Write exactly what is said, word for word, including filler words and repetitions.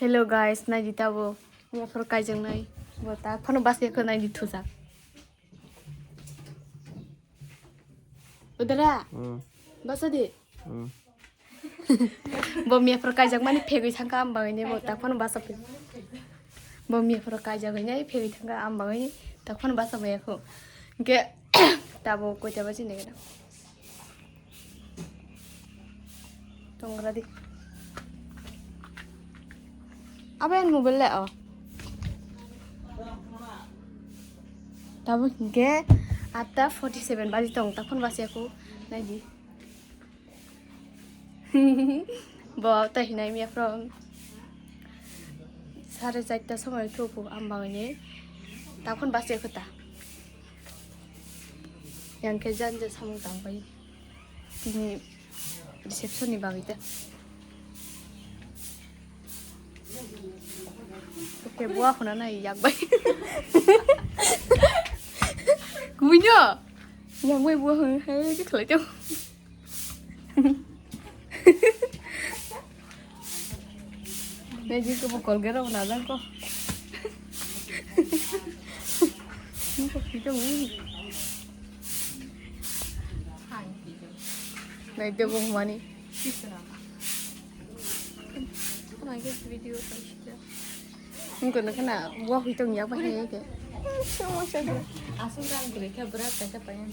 Hello guys, naidi tabo. Miyaphoro kaijaknai. Bo tak phano basa yakho naidi thujak. Udara. Hmm. Basa di. Hmm. Bo miyaphoro kaijakmani phegwi thangkha, am bagwini bo tak phano basa phai. Bo miyaphoro kaijakgwini phegwi thangkha, am bagwini tak phano basa phai yakho. Hwnkhe tabo koita baji nai gana. Tongra di. Abo en mobile le o. Tabo hingke atta forty seven baji tong, takhon basi aku naidi. Bo ta hinai miya from sare charta somoi thupu, am bagwini takhon basi aku ta. Yang ke jan je samung tang bai. Tini reception ni bagwi ta. Oke, buah hona na yak bai. Kunya. Yang bai buah hona hai ke khlai tong. Nai jin ko bokol gero na jang ko. Ni ko kita mu. Nai de bo mani. Nai ke video ko sida. Nung ko na kana wa hui tong ya ba he ke. Sama sama. Asung kan gre ka berat ka pa yang.